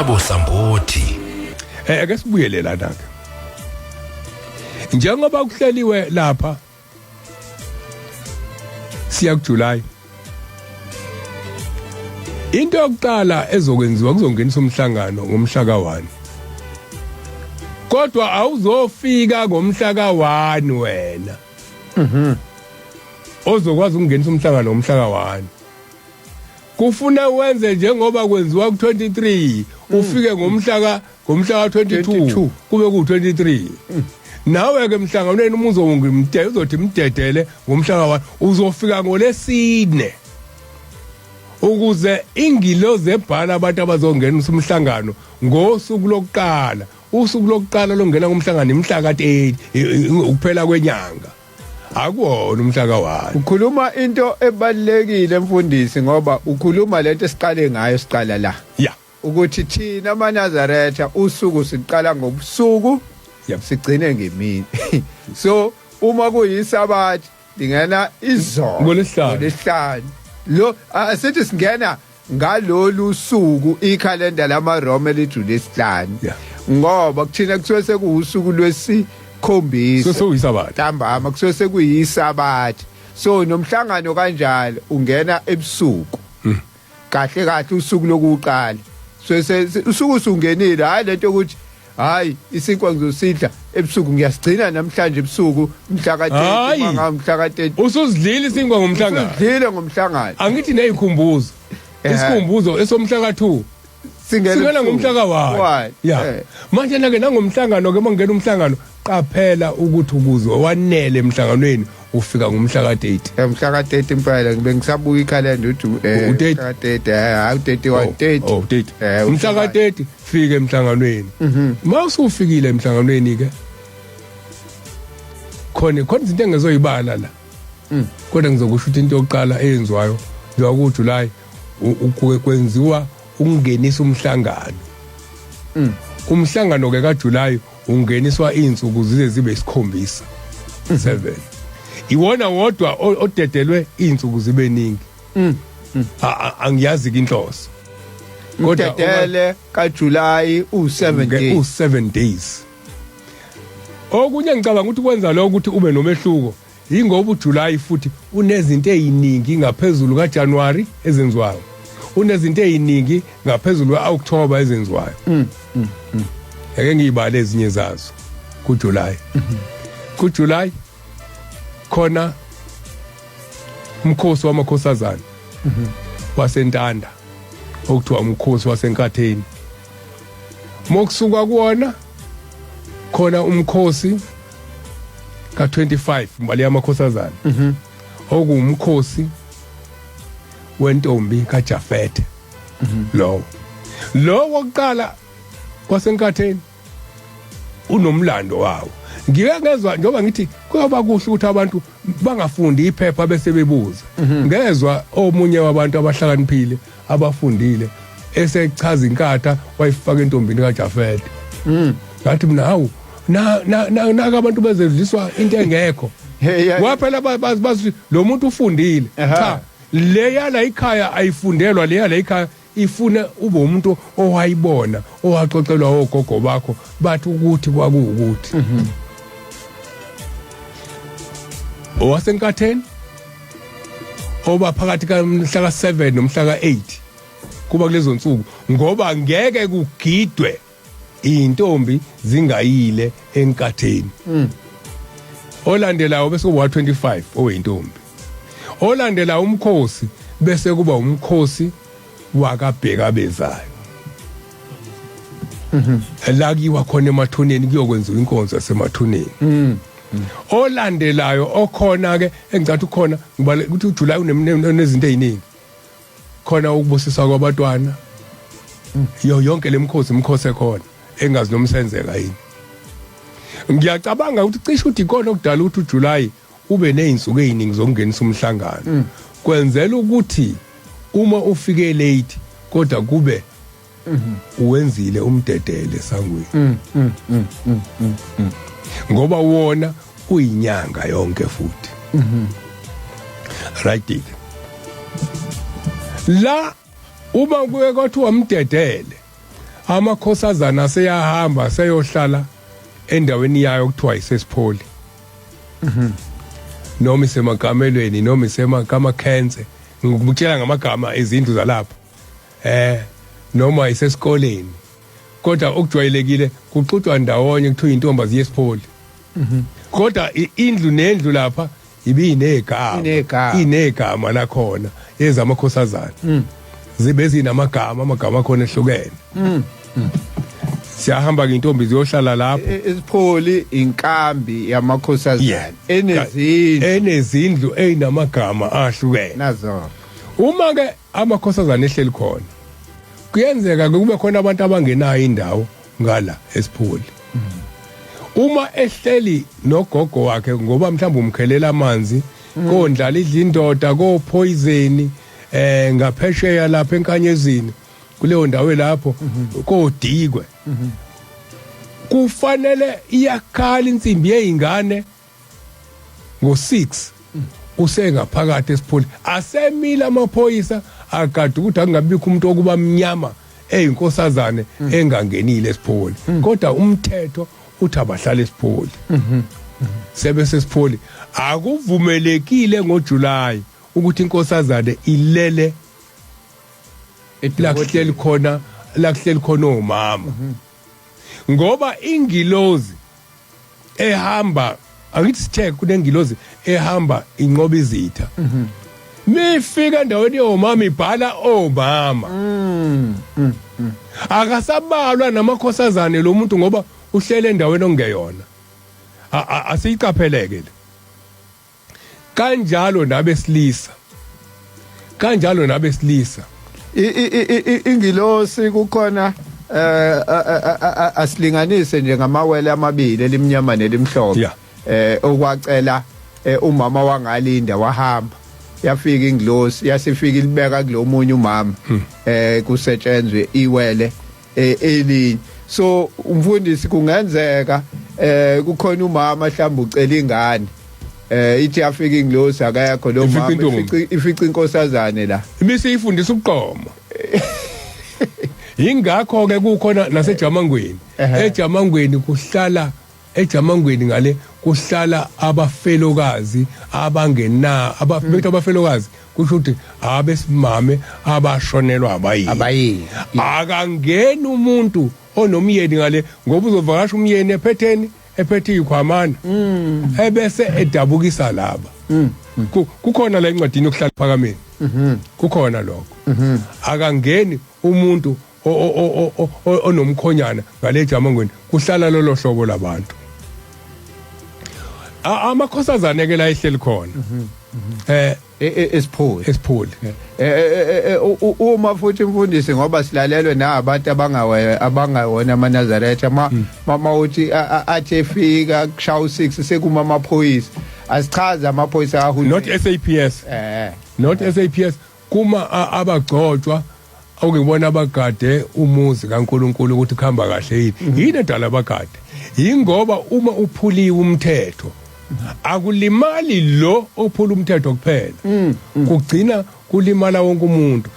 Thabo Sambothi. Ake sibuyele lana ke. Njengoba kuhleliwe lapha siya kuJuly. Into yokuqala ezokwenziwa kuzongenisa umhlangano ngomhla ka1. Kodwa awuzofika ngomhla ka1 wena. Ozokwazi ukungenisa umhlangano ngomhla ka1. Kufuna wenze njengoba kwenziwa ku23, ufike ngomhla ka22 kube ku23. Nawe ke emhlanganweni uma uzongimde uzothi mdedele ngomhla ka1, uzofika ngolesine. Ukuze ingilozi ebhala abantu abazongena umhlangano ngosuku lokuqala, usuku lokuqala longena kumhlangano imhla ka8, ukuphela kwenyanga. Akuwona umhla ka1. Ukhuluma into ebalekile mfundisi, ngoba ukhuluma lento esiqale ngayo, siqala la. Ukuthi thina amaNazaretha usuku siqala ngobusuku, sigcine ngemini. So uma kuyisabathi lingena izolo ngolesihlanu. Ngolesihlanu. Lo asithi singena ngalolu suku ikhalenda lamaRoma elithi ulesihlanu. Ngoba kuthina kusuke sekuwusuku lwesikhombisa. Sekuyisabatha. Ntambama kusuke sekuyisabatha. So nomhlangano kanjalo ungena ebusuku. Kahle kahle usuku lokuqala. So usuku usungenile, hayi lento ukuthi hayi isinkwa ngizosidla ebusuku, ngiyasigcina namhlanje ebusuku mhla ka-30, manga mhla ka-30. Usuzidlile isinkwa ngomhlangano. Usuzidlile ngomhlangano. Angithi nezikhumbuzo. Isikhumbuzo esomhla ka-2 singena ngomhla ka-1. Ya. Manje nake nangomhlangano ke, mangena umhlangano qaphela ukuthi ukuze wanele emhlanganweni ufika ngomhla ka-30. Mhla ka-30 impela, ngibe ngisabuka ikhalenda uthi u-30. Mhla ka-30, hayi u-31, 30. Oh, 30. Mhla ka-30 fika emhlanganweni. Uma usufikile emhlanganweni ke, khona khona izinto engezoyibala la. Kodwa ngizokusho ukuthi into yokuqala eyenziwayo njengoba kuJuly kwenziwa ukungenisa umhlangano. Umhlangano ke kaJuly ungeniswa izinsuku zize zibe isikhombisa, 7. Iwona wodwa odedelwe izinsuku zibe ningi. Angiyazi ke inhloso. Kodwa Umdedele kaJuly u7 days. U7 days. Okunye ngicabanga ukuthi kwenza lokho ukuthi ube nomehluko yingoba uJuly futhi unezinto eziningi ngaphezulu kaJanuary ezenziwayo. Unezinto eziningi ngaphezulu kaOctober ezenziwayo. Ake ngiyibale ezinye zazo kuJuly. KuJuly khona umkhosi wamakhosazana wasentanda okuthiwa umkhosi wasenkatheni. Mokusuka kuwona khona umkhosi ka25 mbali yamakhosazana, okuwumkhosi wentombi kaJafethe. Lowo lo wokuqala kwasenkatheni unomlando wawo. Ngike ngezwa, njengoba ngithi kuyoba kuhle ukuthi abantu bangafundi iphepha bese bebuza, ngezwa omunye wabantu abahlakaniphile abafundile esechaza inkatha wayifaka entombini kaJafethe. Ngathi mina, hawu, na na naka abantu bezedliswa into engekho. Waphela bazi bazi lo muntu ufundile. Cha, le yala ikhaya ayifundelwa, le yala ikhaya ifuna ube umuntu owayibona, owaxoxelwa ogogo bakho, bathi ukuthi kwakuwukuthi. Owasenkatheni oba phakathi kamhla ka7 nomhla ka8 kuba kulezo nsuku, ngoba ngeke kugidwe intombi zingayile enkatheni. Olandelayo bese kuba 25 oyintombi. Olandela umkhosi bese kuba umkhosi wakabheka bezayo. La kuyiwa khona emathuneni kuyokwenziwa inkonzo yasemathuneni. Olandelayo okhona ke engicathi ukhona, ngibale ukuthi uJuly unezinto eziningi. Khona ukubusiswa kwabatwana. Yo yonke lemkhosi imkhosi ekhona engazi noma isenzeka yini. Ngiyacabanga ukuthi cishe uthi ikona okudala ukuthi uJuly ube nezinsuku eziningi zokungenisa umhlangano. Kwenzela ukuthi uma ufike late kodwa kube uwenzile umdedele sangweni. Ngoba wona uyinyanga yonke futhi. Right. La uma kuye kwathiwa umdedele, Amakhosazana aseyahamba seyohlala endaweni yayo kuthiwa isesipholi. Noma isemakamelweni noma isemakamaKhense, ngikutshela ngamagama izindlu zalapha. Noma isesikoleni. Kodwa okujwayelekile kuxutshwa ndawonye kuthiwa intombi ziye esipholi. Kodwa indlu nendlu lapha ibinegama, inegama lakhona ezamakhosazana. Zibe zinamagama, amagama akhona ehlukene. Siyahamba ke intombi ziyohlala lapho. Isipholi inkambi yamakhosazana enezindlu, enezindlu ezinamagama ahlukene. Nazo. Uma ke amakhosazana ehleli khona, kuyenzeka kube khona abantu abangenayo indawo ngala esipholi. Uma ehleli nogogo wakhe, ngoba mhlawumbe umkhelela amanzi kondlala idla indoda ko poison ngaphesheya lapha enkanyezini kuleyo ndawo lapho kodikwe, kufanele iyakhala insimbi yezingane ngo6 usengaphakathi esipholi. Asemile amaphoyisa agada ukuthi akungabikho umuntu okuba mnyama eyinkosazane engangenile esipholi, kodwa umthetho uthi abahlale esipholi. Sebe sesipholi, akuvumelekile ngoJuly ukuthi inkosazane ilele la kuhleli khona, la kuhleli khona omama, ngoba ingilozi ehamba, angithi sithe kunengilozi ehamba inqoba izitha, mifika endaweni yomama ibhala omama, akasabalwa namakhosazane lo muntu ngoba uhlele endaweni okungeyona. Asiyiqapheleke le. Kanjalo nabesilisa, kanjalo nabesilisa. Ingilosi kukhona, asilinganise nje ngamawele amabili, elimnyama nelimhlophe, okwacela umama wangalinda wahamba, yafika ingilosi, yasifika ilibeka kulomunye umama, kusetshenzwe iwele elinye. So umfundisi, kungenzeka kukhona umama mhlawumbe ucela ingane, ithi yafika ingilosi, akekho lo mama, ifica inkosazane la, ibise ifundisa uqomo. Ingakho ke kukhona nasejamangweni, ejamangweni kuhlala, ejamangweni ngale kuhlala abafelokazi abangena, abafethu abafelokazi, kusho ukuthi abesimame abashonelwa abayini. Abayini. Akangeni umuntu onomyeni ngale, ngoba uzovakasha umyeni ephetheni, ephethe ikhwamana, ebese edabukisa laba. Kukhona la encwadini yokuhlala phakameni, kukhona lokho. Akangeni umuntu onomkhonyana ngale jamangweni, kuhlala lolo hlobo labantu. Amakhosazane ke la ehleli khona esipholi, esipholi. Uma futhi mfundisi, ngoba silalelwe nabantu abangawe abangawona amaNazaretha, ma mama uthi athi efika kushaya u6 sekuma amaphoyisa, asichaze amaphoyisa kahulumeni. Not SAPS. Not SAPS, kuma abagcotshwa okuyibona abagade umuzi kaNkuluNkulu ukuthi kuhamba kahle yini. Yini edala abagade? Yingoba uma uphuliwe umthetho, akulimali lo ophula umthetho kuphela, kugcina kulimala wonke umuntu.